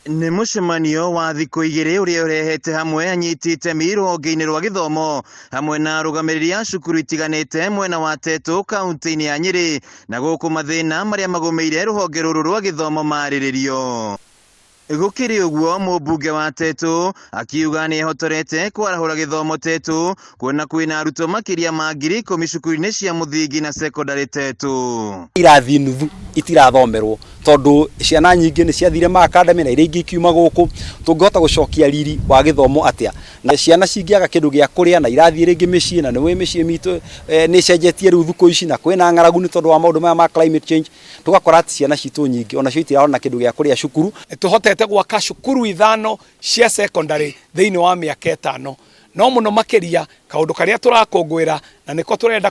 Nĩ mũcemanio wa thikũ igĩrĩ ũrĩa ũrehete hamwe anyiti itemi rũhonge-inĩ rwa gĩthomo hamwe na arũgamĩrĩri a cukuru itiganĩte mwena wa Tetu kaunti-inĩ ya Nyĩrĩ na gũkũ mathĩna marĩa magũmĩire rũhonge rũrũ rwa gĩthomo marĩrĩrio. Gũkĩrĩ ũguo mũmbunge wa Tetu akiuga nĩ ehotorete kwarahũra gĩthomo Tetu kuona kwĩna arutwo makĩria ma 10,000 cukuru-inĩ cia mũthingi na cekondarĩ Tetu. Irathi nuthu itirathomerwo tondũ ciana nyingĩ nĩ ciathire ma academy na iria ingĩ ikiuma gũkũ. Tũngĩhota gũcokia riri wa gĩthomo atĩa? Na ciana cingĩaga kĩndũ gĩa kũrĩa na irathiĩ rĩngĩ mĩciĩ, na nĩũĩ mĩciĩ mitũ nĩ ĩcenjetie rĩu thikũ ici na kwĩna ng'aragu nĩ tondũ wa maũndũ maya ma climate change, tũgakora atĩ ciana citũ nyingĩ onacio itirona kĩndũ gĩa kũrĩa cukuru. Nĩ tũhotete gwaka cukuru ithano cia secondary thĩinĩ wa mĩaka ĩtano. No mũno makĩria kaũndũ karĩa tũrakũngũĩra na nĩko tũrenda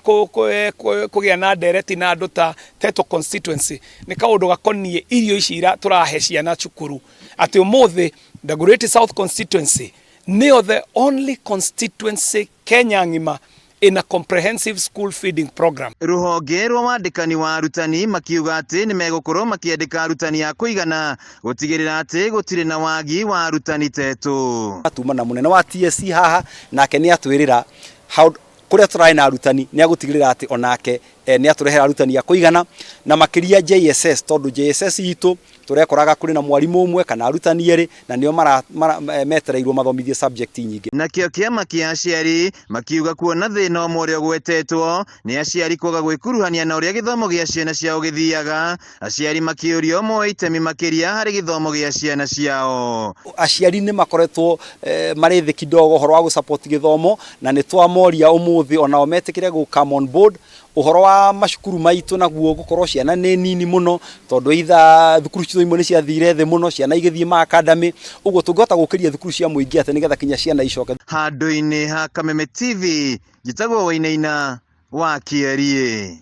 kũgĩa na ndereti na andũ ta Teto constituency nĩ kaũndũ gakoniĩ irio ici tũrahe ciana cukuru. Atĩ ũmũthĩ Dagoretti South constituency nĩyo the only constituency Kenya ng'ima ĩna comprehensive school feeding program. Rũhonge rwa wandĩkani wa arutani makiuga atĩ nĩ megũkorwo makĩandĩka arutani a kũigana gũtigĩrĩra atĩ gũtirĩ na wagi wa arutani Tetu. Tuma na mũnene wa TSC haha nake nĩ atwĩrĩra how kũrĩa tũrarĩ na arutani nĩ agũtigĩrĩra atĩ onake nĩ atũrehera arutani a kũigana na makĩria JSS tondũ JSS itũ tũrekoraga kũrĩ na mwarimũ ũmwe kana arutani erĩ na nĩo metereirwo mathomithie subject nyingĩ. Nakĩo kĩama kĩa aciari makiuga kuona thĩna ũmwe ũrĩa ũgwetetwo nĩ aciari kwaga gwĩkuruhania na ũrĩa gĩthomo gĩa ciana ciao gĩthiaga, aciari makĩũrio moe itemi makĩria harĩ gĩthomo gĩa ciana ciao. Aciari nĩ makoretwo marĩ thĩ kidogo ũhoro wa gũ support gĩthomo na nĩ twamoria ũmũthĩ onao metĩkĩre gũ come on board. Ũhoro wa macukuru maitũ naguo gũkorwo ciana nĩ nini mũno tondũ either thukuru citũ imwe nĩ ciathire thĩ mũno ciana igĩthiĩ ma academy, ũguo tũngĩhota gũkĩria thukuru cia mũingĩ atĩa nĩgetha kinya ciana icoke. Handũ-inĩ ha Kameme TV, njĩtagwo Wainaina wa Kĩeriĩ.